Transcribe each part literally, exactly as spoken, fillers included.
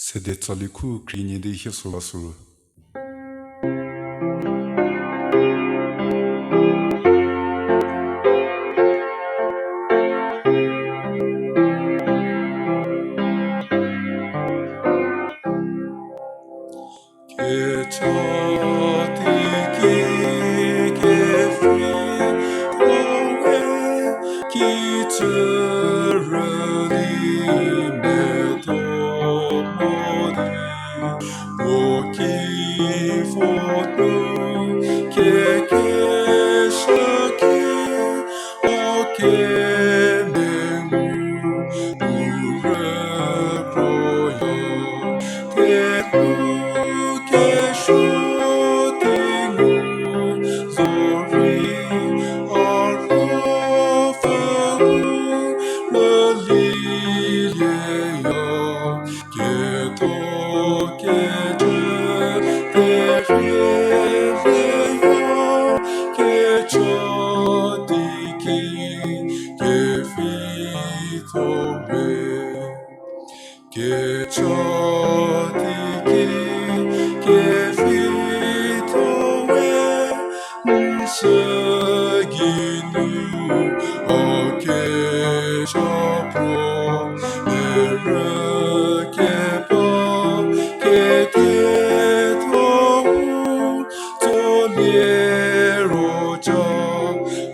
Sede tsali khu krie nyie di hie süla süru. Kecha teiki kefrei we, kicü rüli medo mo di, puo ki vo nu kekeshüki, o kemengu u rükroya, kepu kesuo di ngu zorei, a ruopfü u rülilieya, ketho kecü terhie lieya, kecha teiki kefitho we. Kecha teiki kefitho we, n sügei nu a kecha puo, merü keba ketietho u, tsolie ro ca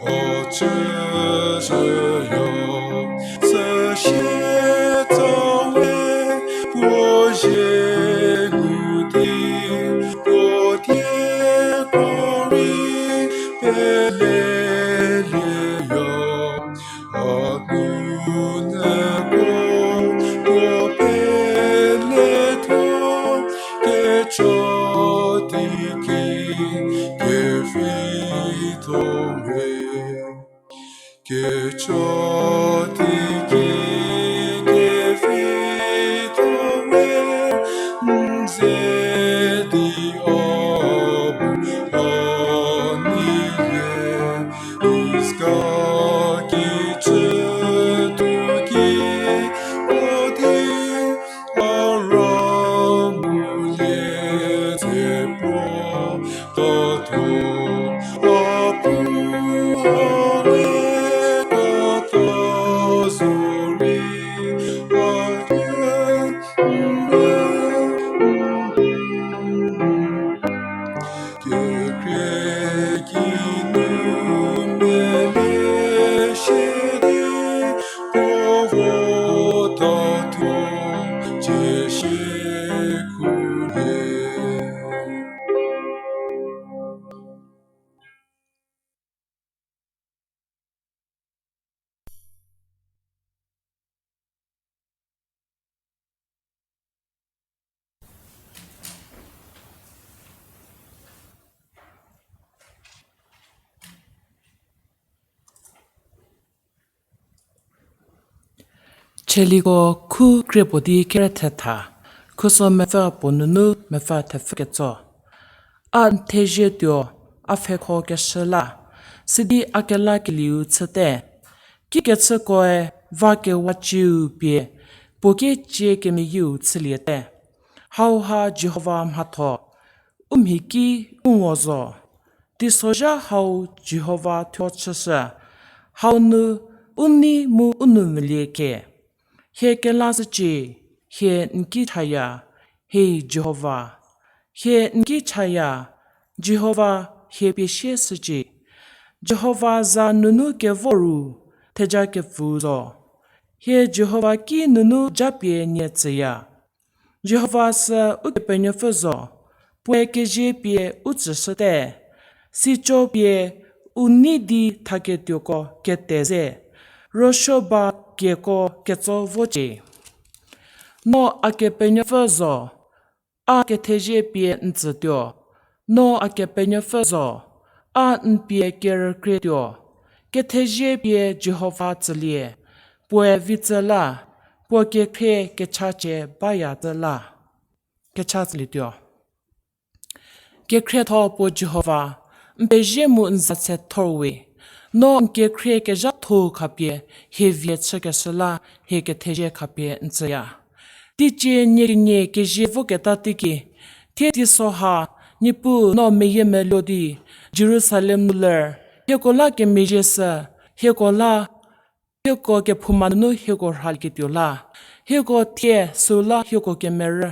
a chüshüya. Süsie tsa we puo zie ngu di, puo dieko rei pelelieya. A nunyüko puo peletho, kecha teiki kefitho we. Kecha teiki kefitho we, n ze di a bu a neilie, Iska kicü tuo ki, o di a ra ngulie tse puo, tatho a pu a we kata zorei, a ye kekhrie ki nu melie shie di, puo vo tatho cie shie kulie. Tsaliko khu krie puo di kere thetha, khuso mepfü puo nunu mepfü thepfü ketso. A n thezie tuo, a pfhekho keshü la, sidi a kelakelieu chüte. Kikechükoe va kewa cieu pie, puo ki cie kemeyieu chüliete. Hauha Jihova mhatho, u mhi ki u ngo zo. Teisozha hau Jihova thuo chüshü, hau nu u nei mu u nou mvülie ke. Hie kelashücie, hie n ki chaya, hei Jihova. Hie n ki chaya, Jihova hie pie sie shücie. Jihova za nunu kevo ru, theja kepfü zo. Hie Jihova ki nunu japie nie tsüya. Jihova sü Ukepenuopfü zo, puoe kezie pie u tsüshüte, sico pie u nei di thaketuoko kete ze, ruosuo ba kieko ketso vocie. No a Kepenuopfü zo, a kethezie pie n tsütuo, no a Kepenuopfü zo, a n pie kerükrie tuo. Kethezie pie Jihova tsülie, puoe vi tsü la, puo kekhrie kechacie baya tsü la. Kecha tsülietuo. Kekhrietho puo Jihova, n pezie mu n za se thor we, no n kekhrie kezhatho khapie hie vie chükeshü la hie kethezie khapie n tsüya. Teicie nie kenie kezie voketa teiki, thie teisoha, Niepuu no meyiemeluo di Jerusalem nu ler, hieko la kemezhie sü, hieko la, hieko kephouma nunu hieko rhalieketuo la, hieko thie süu la hieko kemerü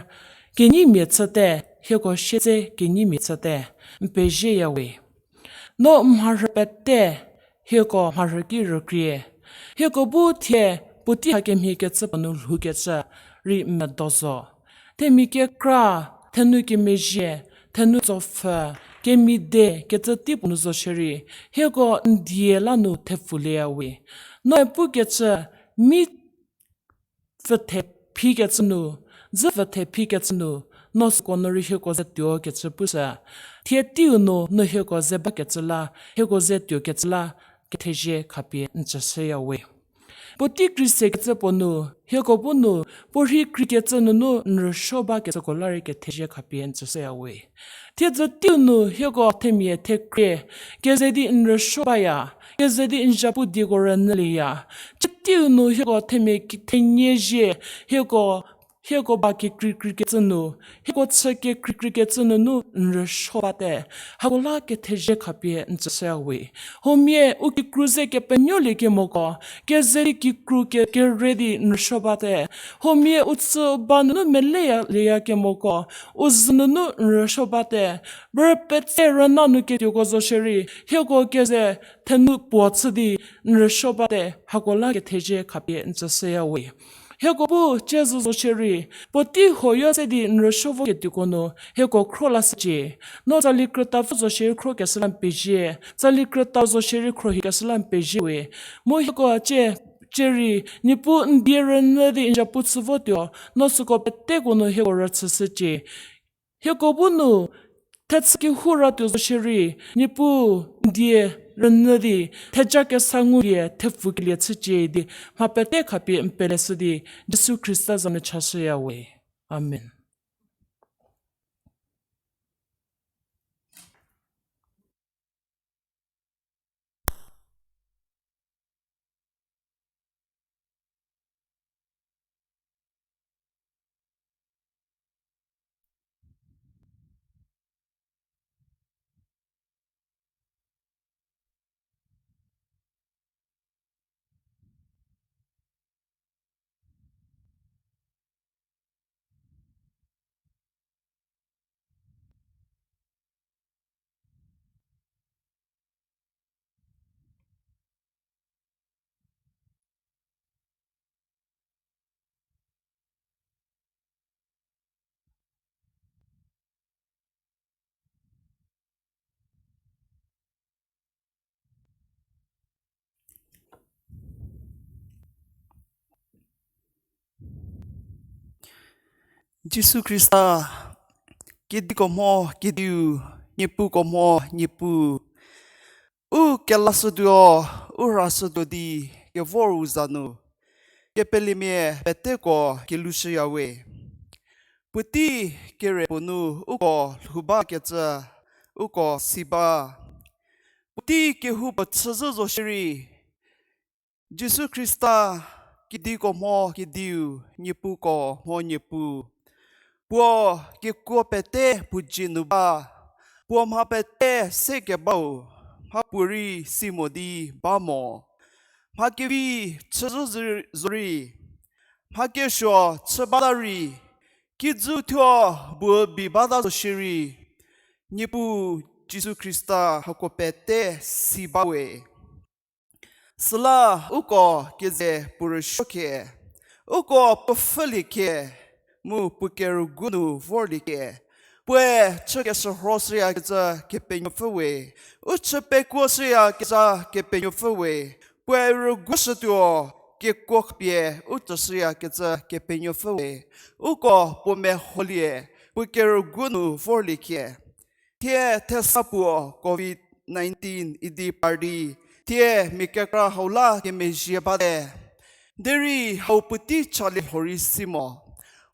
kenyimia chüte, hieko siedze kenyimia chüte, n pezhieyawe. No n mharhü pete, hieko mharhü ki rükrie. Hieko bu thie puotei hakemhie kecü puo nu lhoukecü rei n medo zo. Themia kekra, thenou kemezhie, thenou tsopfü, kemide kecü tei puo nu zo shierei, hieko n die la nu thepfulieyawe. Noe pukecü, mi pfüthephikecü nu, dzü pfüthephikecü nu, no süko nu rei hieko ze tuokecü pushü. Thie teiu nu no hieko ze bakecü la, hieko ze tuokecü la, kethezie khapie n tsüshüyawe. Puotei kri sekecü puo nu, hieko bu nu, puo rhei krikecü nunu n rüsuo bakecüko la rei kethezie khapie n tsüshüyawe. Thiedzü teiu nu hieko themia thekrie, keze di n rüsuo baya, keze di n zhapu dieko rünyülieya. Chü teiu nu hieko themia ki-, thenie zhie, hieko, hieko ba kekreikrikecü nu, hieko chü kekreikrikecü nunu n rüsuo bate. Hako la kethezie khapie n tsüshüyawe. Huomia u kikru ze kepenuoliekemoko, keze di kikru ke-, kere di n rüsuo bate. Huomia u tsü u ba nunu meleya lieyakemoko, u zhü nunu n rüsuo bate. Rüpetse rüna nu ketuoko zo shierei, hieko keze thenou puo chü di n rüsuo bate, hako la kethezie khapie n tsüshüyawe. Hieko bu ciezü zo shierei, puotei huoyo se di n rüsuo voketuoko nu, hieko khro lashücie. No tsali krütapfü zo shierei khrokeshü la n pezie, tsali krüta zo shierei khrohikeshü la n peziewe. Mu hieko cie, cierei, Niepuu n die rünyü di n zhapu chü votuo, no süko peteko nu hieko rüchüshücie. Hieko bu nu, thechü kehou ratuo zo shierei, Niepuu n die rünyü di, theja kesa ngulie, thepfukelie chücie di, mha pete khapie n peleshü di, Jisu Khrista za nu chashüyawe. Amen. Jisu Khrista, kediko mho kediu, niepuko mho niepuu. U kelashütuo, u rhashütuo di kevor u za nu, kepelemia peteko kelhushüyawe. Puotei kere puo nu uko lhou bakecü, uko si ba. Puotei kehoupuo chüzhü zo shierei, Jisu Khrista, kediko mho kediu, niepuko mho niepuu. Puo kekuo pete puo dzie nu ba, puo mha pete sekebau, mhapuorei si mo di ba mo. Mha kevi chüzhü zorei, mha kesuo chü bata rei, kijü thuo bu bi bata zo shierei, Niepuu Jisu Khrista hako pete si bawe. Süla uko keze puo rüsuo khie, uko puo pfhülie khie, mu puo kerügu nu vorlie khie. Puoe chü keshürho shüyakecü Kepenuopfü we, u chü pekuo shüyakecü Kepenuopfü we, puoe rügushütuo kekuo khapie u tsüshüyakecü Kepenuopfü we, uko puo meholie, puo kerügu nu vorlie khie. Thie thesa puo covid nineteen idi par di, thie mia kekra hau la kemezhie bate. Derei hau puotei chalie lhorei si mo.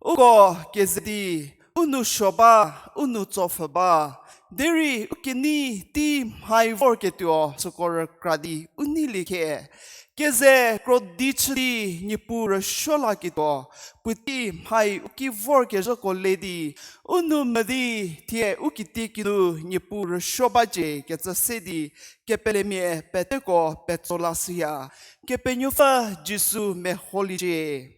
Uko keze di, u nou suo ba, u nou tsopfhü ba, derei u kenei tei mhai vorketuo süko rükra di u neilie khe. Keze krodi chü di Niepuu rüsuo laketuo, puotei mhai u ki vorkezhüko le di, u nou mü di thie u kitiekinu Niepuu rüsuo bacie kecü se di, kepelemia peteko petso lashüya. Kepenuopfü Jisu meholiecie.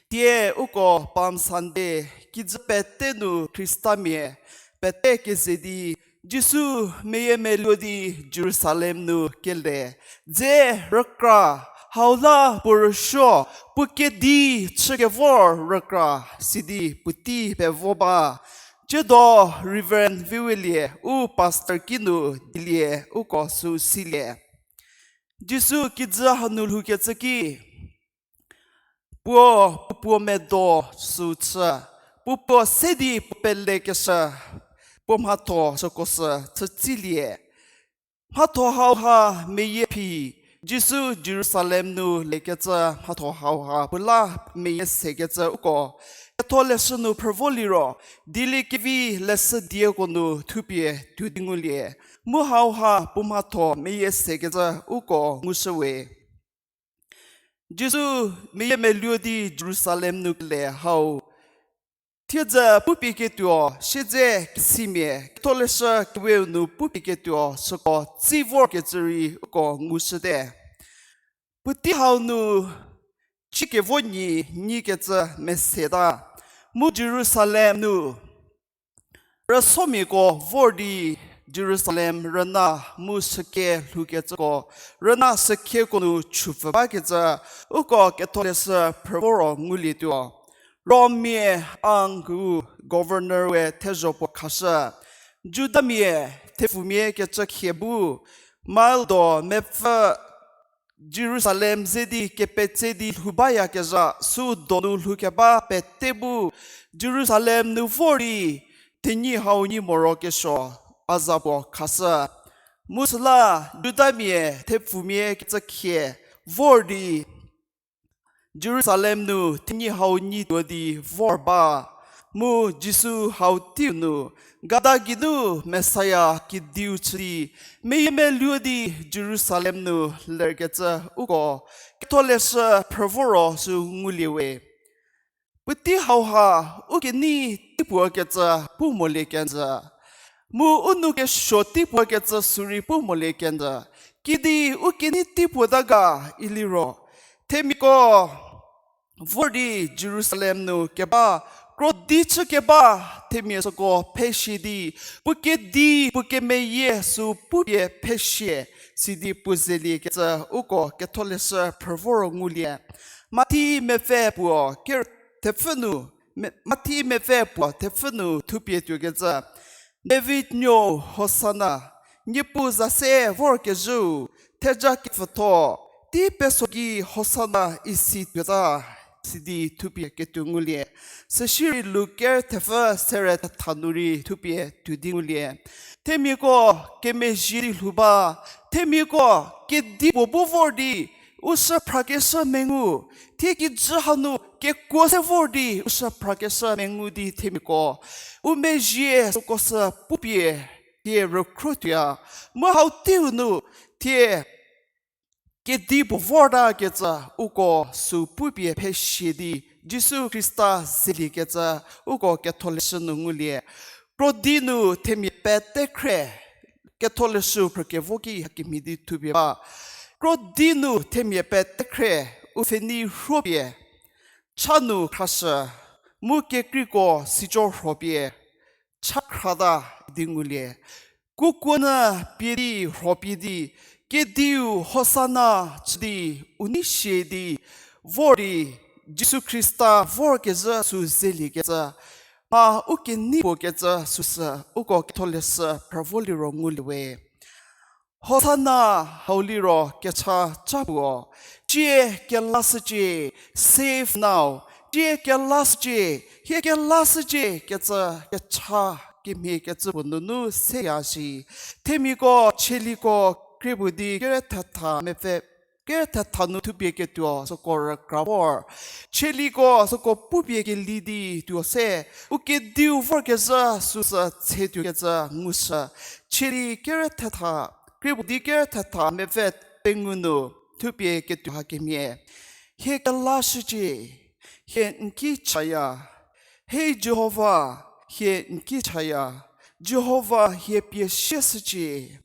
Tie uko Palm Sunday, kijü pete nu Khristamia pete keze di, Jisu meyiemeluo di Jerusalem nu kele, dze rükra, hau la puo rüsuo, puo kedi chükevor rükra, sidi puotei pevo ba. Tsiedo Reverend Viwelie u pastor kinu dilie uko sü silie. Jisu kijü hanu lhoukecü ki, puo, puo puo medo sü chü, puo puo se di puo pelekeshü, puo mhatho süko sü chütsilie. Mhatho hauha meyie phi, Jisu Jerusalem nu lekecü mhatho hauha puo la meyie sekecü uko Ketholeshü nu phrüvo liro, dieliekevi leshü dieko nu thupie tuo di ngulie. Mu hauha puo mhatho meyie sekecü uko ngushüwe. Jisu meyiemeluo di Jerusalem nu kele hau, thiedzü pupieketuo, siedze kesimia, Ketholeshü keweu nu pupieketuo süko tsi vorkecü rei uko ngushüte. Puotei hau nu, ciekevo nyi, nyikecü meseta. Mu Jerusalem nu rüsomiako vor di Jerusalem rüna mu sükie lhoukecüko, rüna sükieko nu chupfü bakecü, uko Ketholeshü phrüvoro ngulietuo. Rommia angu governor we thezho puo khashü. Judamia thepfumia kecü khie bu, mile do mepfü Jerusalem ze di kepetse di lhou bayakezha sü donu lhoukeba pete bu, Jerusalem nu vor di thenyi hau nyi morokesuo a za puo khashü. Mu süla Judamia thepfumia kecü khie vor di Jerusalem nu thenyi hau nyi tuo di vor ba. Mu Jisu hau teiu nu, gada geinu Messiah kediu chü di, meyiemeluo di Jerusalem nu lerkecü uko Ketholeshü phrüvoro sü nguliewe. Puotei hauha, u kenei teipuo kecü pu molie kenjü. Mu u nou kesuo teipuo kecü sü rei pu molie kenjü. Kidi u kenei teipuo ta ga iliro, themiako vor di Jerusalem nu keba, krodi chü keba themia süko pheshie di, puo kedi puo kemeyie sü pupie pheshie, sidi puo zeliekecü uko Ketholeshü phrüvoro ngulie. Mathi mepfü puo ker-, thepfü nu, me-, Mathi mepfü puo thepfü nu thupie tuokecü, David nuou Hosana, Niepuu za se vorkezhüu, theja kepfütho, tei peso gei Hosana isi tuota, sidi thupie ketuo ngulie. Süshierei Luker thepfü sere thetha nu rei thupie tuo di ngulie. Themiako kemezhie di lhou ba, themiako kedipuo bu vor di, u shü phrakeshü mengu, thie kijü hanu kekuo se vor di u shü phrakeshü mengu di themiako u mezhie süko sü pupie, thie rükhro tuoya, mu hau teiu nu, thie kedipuo vorta kecü uko sü pupie pheshie di, Jisu Khrista zeliekecü uko Ketholeshü nu ngulie. Krodi nu themia pete khre, Ketholeshü phrükevo ki hakemhie di thupie ba. Krodi nu themia pete khre, u pfhenei rhuopie, cha nu khrashü, mu kekreiko sico rhuopie, cha khrata di ngulie. Kukuonyü pie di rhuopie di, kediu Hosana chü di, u nei sie di, vor di, Jisu Khrista vorkezhü sü zeliekecü, mha u kenei puo kecü süsü, uko Ketholeshü phrüvo liro nguliewe. Hosana hau liro kecha cha puo, tsie kelashücie, save now, tsie kelashücie, hie kelashücie kecü kecha kemhie kecü puo nunu seya shi. Themiako, chieliko, krie puo di kere thetha mepfü ker thetha nu thupie ketuo süko rükra vor. Chieliko süko pupie keli di tuo se, u kediu vorkezhü süsü tshe tuokecü ngushü. Chieli ker thetha, Kripuo di ker thetha mepfü pengou nu thupie ketuo hakemhie. Hie kelashücie, hie n ki chaya. Hei Jihova, hie n ki chaya. Jihova hie pie sieshücie.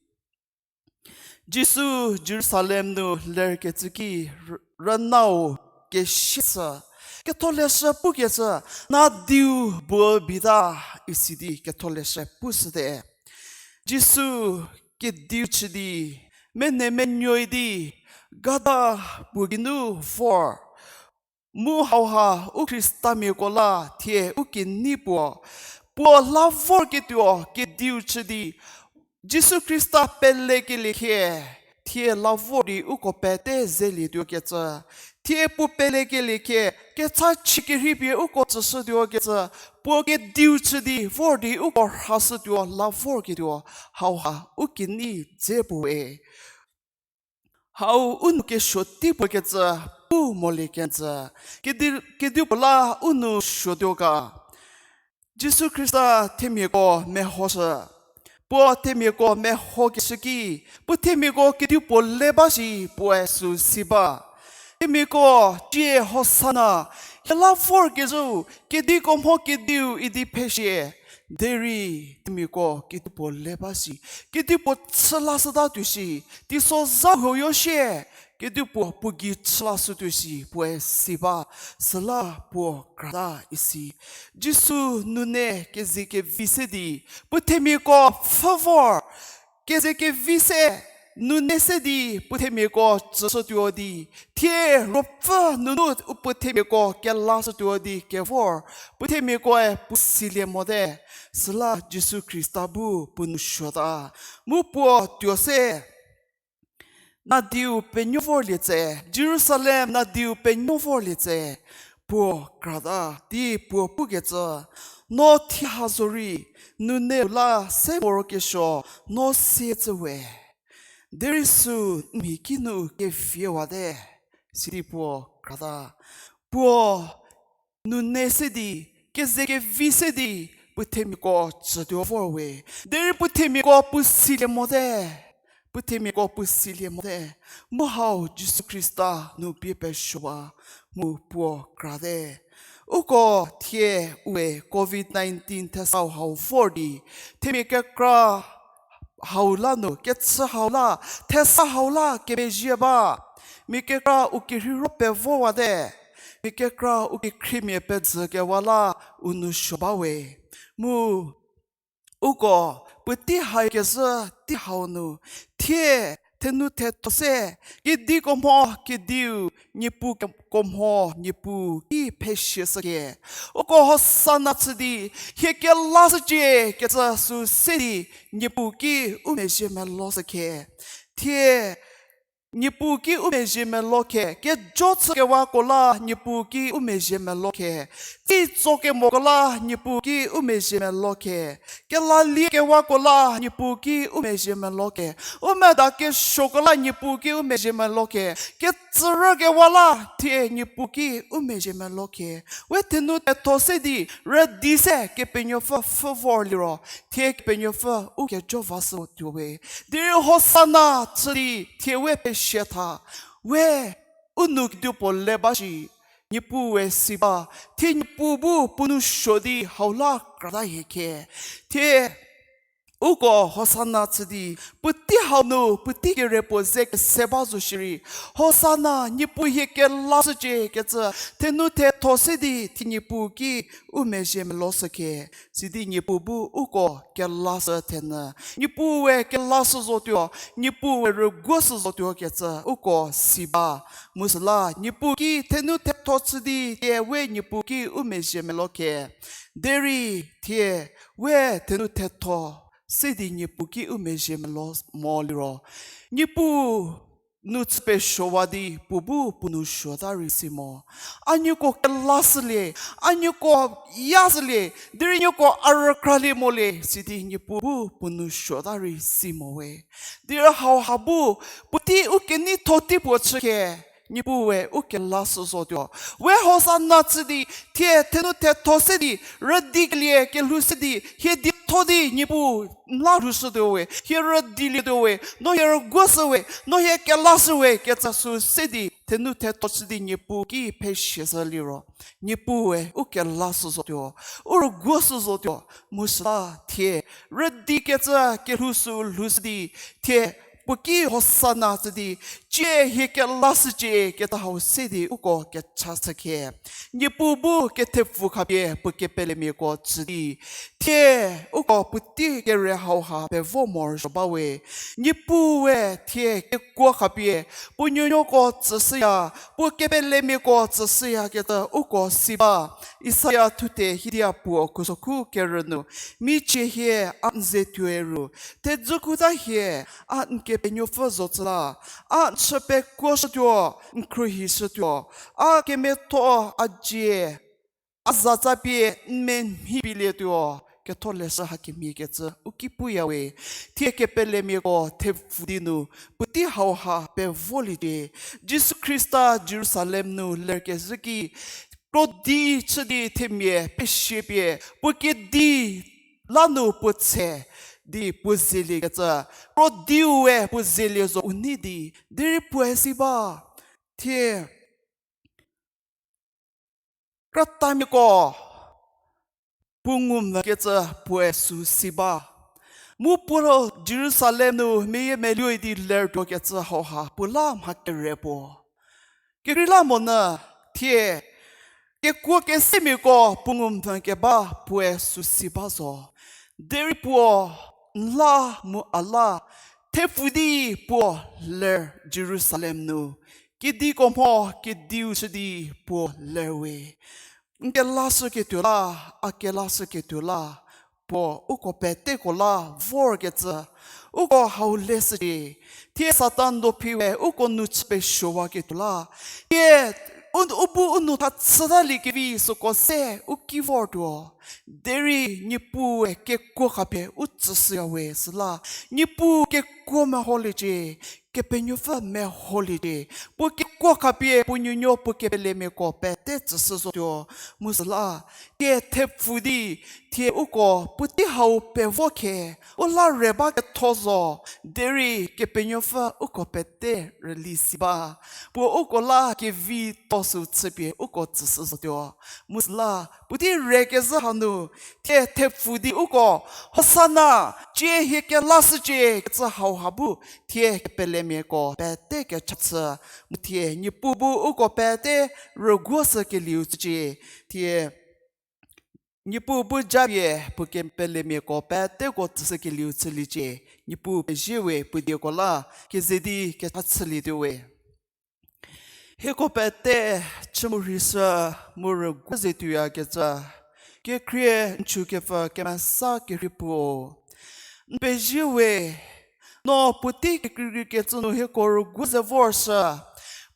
Jisu Jerusalem nu lerkecü ki r-, rünau kesieshü, ketholeshü pukecü, nadiu bu bita isi di ketholeshü pushüte. Jisu kediu chü di, mene menuoi di, gada puo geinu vor. Mu hauha u Khristamiako la thie u kenei puo, puo la vorketuo kediu chü di, Jisu Khrista pelekelie khie, thie la vor di uko pete zelietuokecü. Thie puo pelekelie khie, kecha chü kerhei pie uko tsüshütuokecü, puo kediu chü di vor di uko rhashütuo la vorketuo, hauha u kenei dze puoe. Hau u nou kesuo tei puo kecü, pu molie kenjü. Kedi-, kedipuo la u nou suotuo ga. Jisu Khrista themiako mehoshü. Puo themiako mehokeshü ki, puo themiako kedipuo le ba shi puoe sü si ba. Themiako cie Hosana, hie la vorkezhüu, kediko mho kediu idi pheshie. Derei themiako kedipuo le ba shi, kedipuo chü lashüta tuo shi, teisozha huoyo shie, kedipuo puo gei chü lashü tuo shi puoe si ba, süla puo krata isi. Jisu nune keze kevi se di, puo themiako pfhü vor, keze kevi se, nune se di puo themiako tsüshütuo di, thie ruopfü nunu puo themiako kelashütuo di kevor, puo themiakoe puo silie mote, süla Jisu Khrista bu puo nou suota. Mu puo tuo se, nadiu penuo vorlie tse, Jerusalem nadiu penuo vorlie tse, puo krata di puo pukecü, no thie ha zorei, nuneu la se morokesuo, no sietsü we. Derei sü n mhi kinu keviewate, sidi puo krata. Puo nune se di, keze kevi se di, puo themiako tsütuo vor we. Derei puo themiako puo silie mote. Puo themiako puo silie mote. Mu hau Jisu Khrista nu pie pesuowa, mu puo krate. Uko thie ue covid nineteen thesau hau vor di, themia kekra hau la nu, kechü hau la, thesa hau la kemezhie ba. Mia kekra u kerheiro pevowate. Mia kekra u kekhriemia pezhükewa la u nou suo bawe. Mu uko puotei haikezhü tei hau nu, thie thenu thetho se, kediko mho kediu, Niepuu ke-, ko mho Niepuu ki pheshie shüke. Uko Hosana chü di, hie kelashücie kecü sü se di, Niepuu ki u mezhie melo shüke. Thie Niepuu ki u mezhie melo ke, kejo chükewako la Niepuu ki u mezhie melo ke, tsi tso kemoko la Niepuu ki u mezhie melo ke, kelalie kewako la Niepuu ki u mezhie melo ke, u meda kesuoko la Niepuu ki u mezhie melo ke, ketsürükewa la thie Niepuu ki u mezhie melo ke. We thenu thetho se di, rüdi se Kepenuopfü pfhü vor liro, thie Kepenuopfü u kejo va shütuo we. Derei Hosana chü di thie we pesiatha, we u nou kedipuo le ba shi, Niepuu we si ba, thie Niepuu bu puo nou suo di hau la krata hie ke. Thie uko Hosana chü di, puotei hau nu, puotei kere puo ze kese ba zo shierei, Hosana, Niepuu hie kelashücie kecü, thenu thetho se di thie Niepuu ki u mezhie melo shüke, sidi Niepuu bu uko kelashü thenyü. Niepuu we kelashü zotuo, Niepuu we rüguoshü zotuo kecü uko si ba. Mu süla Niepuu ki thenu thetho chü di thie we Niepuu ki u mezhie melo ke. Derei thie we thenu thetho se di Niepuu ki u mezhie melo mo liro, Niepuu nu chü pesuowa di puo bu puo nou suota rei si mo. A nieko kelashülie, a nieko yashülie, derei nieko a rükralie molie, sidi Niepuu bu puo nou suota rei si mo we. Derei hauha bu, puotei u keneitho tei puo chükhie, Niepuue u kelashü zotuo. We Hosana chü di, thie thenu thetho se di, rüdikelie kelhou se di, hie dietho di Niepuu n la lhoushütuo we, hie rüdilietuo we, no hie rüguoshü we, no hie kelashü we, kecü sü se di, thenu thetho chü di Niepuu ki pheshie shü liro, Niepuue u kelashü zotuo, u rüguoshü zotuo, mu süla thie, rüdikecü kelhou sü lhoushü di, thie, puo ki Hosana chü di, cie hie kelashücie kecü hau se di uko kecha shükhie. Niepuu bu kethepfu khapie puo kepelemiako tsü di, thie uko puotei kere hauha pevo morosuo ba we. Niepuue thie kekuo khapie puo nuonuoko tsüshüya, puo kepelemiako tsüshüyakecü uko si ba. Isaia thute hidia puo khusokhu kerü nu, michie hie a n ze tuoi ru, thedzü khuta hie a n Kepenuopfü zo tsü la, a n chü pekuoshütuo, n khruohishütuo, a kemetho a dzie, a zatsa pie n memhi pielietuo, ketholeshü hakemhie kecü u ki puya we. Thie kepelemiako thepfu di nu, puotei hauha pevoliecie. Jisu Khrista Jerusalem nu lerkezhü ki, krodi chü di themia pesie pie, puo kedi la nu puo tse di puo zeliekecü, krodiue puo zelie zo u nei di, derei puoe si ba. Thie, kratamiako, puo ngumvükecü puoe sü si ba. Mu puo Jerusalem nu meyiemeluo di lertuokecü hauha puo la mha kere puo. Kekreilamonyü thie, kekuo kesemiako puo ngumvükeba puoe sü si ba zo. Derei puo n la mu a la, thepfu di puo ler Jerusalem nu, kediko mho kediu chü di puo ler we. N kelashüketuo la, a kelashüketuo la, puo uko peteko la vorkecü, uko hau leshücie. Thie Satan dophi we uko nu chü pesuowaketuo la, thie u, u bu u nou tha chütaliekevi süko se u ki vortuo. Derei Niepuue kekuo khapie u tsüshüya we süla, Niepuu kekuo meholiecie, Kepenuopfü meholiecie, puo kekuo khapie puo nuonuo puo kepelemiako pete tsüshü zotuo, mu süla, thie thepfu di, thie uko puotei hau pevo khe, u la re baketho zo, derei Kepenuopfü uko pete rüli si ba, puo uko la kevitho sü chüpie uko tsüshü zotuo, mu süla, puotei rekezhü hanu, thie thepfu di uko, Hosana, cie hie kelashücie kecü hauha bu, thie kepelemiako pete kecha chü, mu thie Niepuu bu uko pete rüguoshükelieu chücie, thie Niepuu bu japie puo kepelemiako peteko tsüshükelieu chüliecie, Niepuu pezie we puo dieko la, keze di kecha chülietuo we. Hieko pete chü mu rheishü mu rüguo ze tuoyakecü, kekhrie n chükepfü kemesa kerhei puo, n pezie we, no puotei kekreikecü nu hieko rüguo ze vorshü,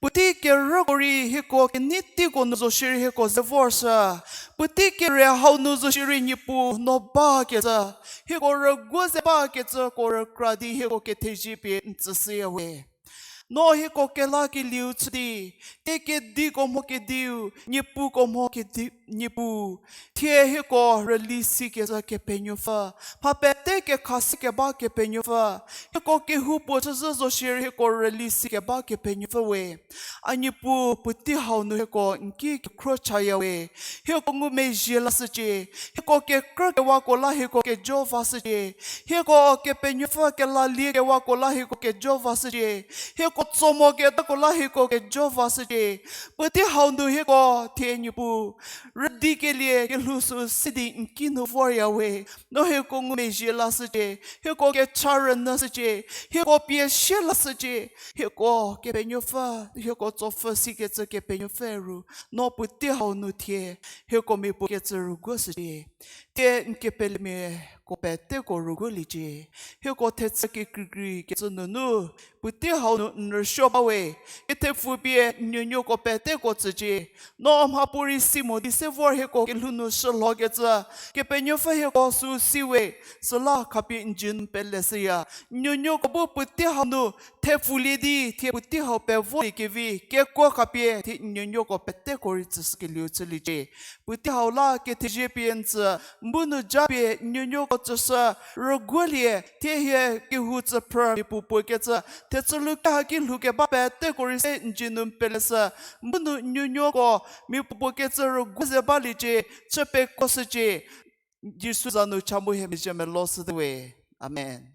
puotei kerüko rei hieko keneiteko nu zo shierei hieko ze vorshü, puotei kere hau nu zo shierei Niepuu no bakecü, hieko rüguo ze bakecüko rükra di hieko kethezie pie n tsüshüya we. No hieko kelakelieu chü di, thie kediko mho kediu, Niepuuko mho kedi, Niepuu, thie hieko rüli sikecü Kepenuopfü, mha pete kekhashükeba Kepenuopfü, hieko kehoupuo chüzhü zo shierei hieko rüli sikeba Kepenuopfü we. A Niepuu puotei hau nu hieko n ki kekhro chaya we. Hieko ngumezhie lashücie. Hieko kekrükewako la hieko kejo vashücie. Hieko Kepenuopfü kelaliekewako la hieko kejo vashücie. Hieko tso mo ketako la hieko kejo vashücie. Puotei hau nu hieko thie Niepuu rüdikelie kelhou sü si di n ki nu vorya we. No hieko ngumezhie lashücie. Hieko kecha rünyüshücie. Hieko pie sie lashücie. Hieko Kepenuopfü, hieko tsopfü sikecü Kepenuopfü ru, no puotei hau nu thie hieko mia puo kecü rüguoshücie. Thie n kepelemia ko peteko rüguoliecie. Hieko thechü kekreikrei kecü nunu, puotei hau nu n rüsuo bawe, kethepfupie n nuonuoko peteko tsücie. No mhapuorei si mo di se vor hieko kelhou nu shülhokecü, Kepenuopfü hieko sü siwe, süla khapie n dzie nu peleshüya. N nuonuoko bu puotei hau nu thepfulie di, thie puotei hau pevoliekevi kekuo khapie thie n nuonuoko peteko rei tsüshükelieu chüliecie. Puotei hau la kethezie pie n tsü, n bu nu japie n nuonuoko tsüshü, rüguolie, thie hie kehou tsüphrü mia puopuo kecü, thechülou keha ki lhoukeba peteko rei se n dzie nu peleshü, n bu nu n nuonuoko mia puopuo kecü rüguo ze baliecie, chü pekoshücie. Jisu za nu cha mu hie mezhie meloshütuowe. Amen.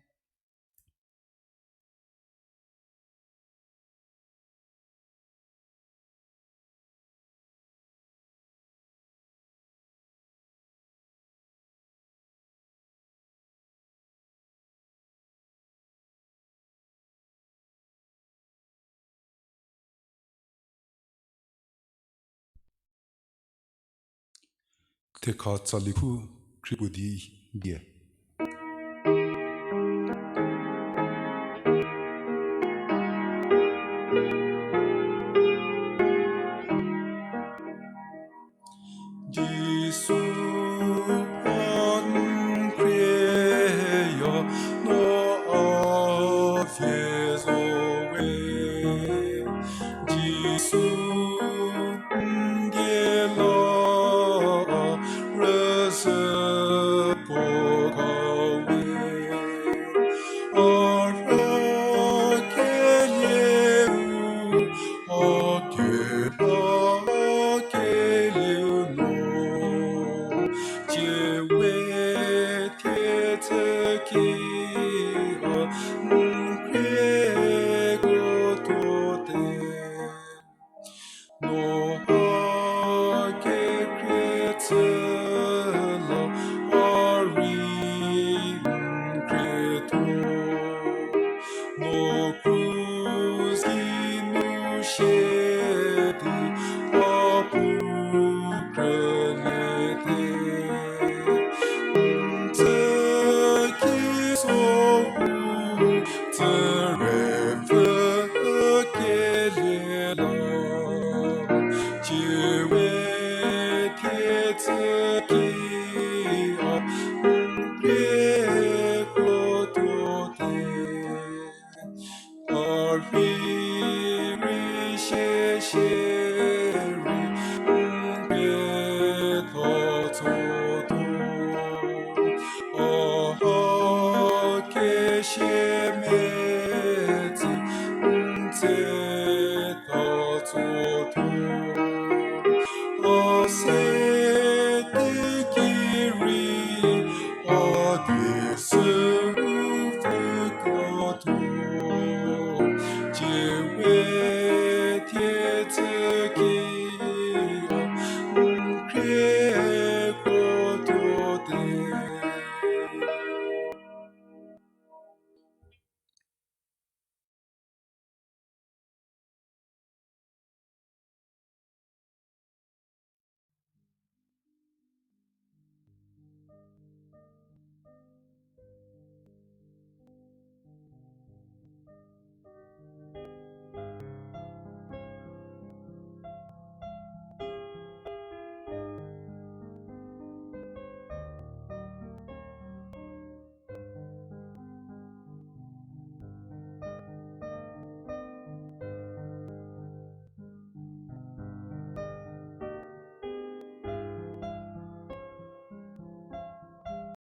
Thekha tsali khu khriepuo di die. Jisu a n khrieya no a vie zo we. Jisu n die la a rüzhü puo kha we. A rükelie u, a tuo a kelieu no, tsie we thie tsü ki a n khrieko tuote. No a kekhrie chü la a rei n khrietuo. No krus ki nu sie di a pu krüliete. N tsü ki so u, tsüre pfü kelie la, tsie we thie tsü ki a n khrieko tuote. A rei rei sie sie rei n khrietho tsotuo. A ha kesie me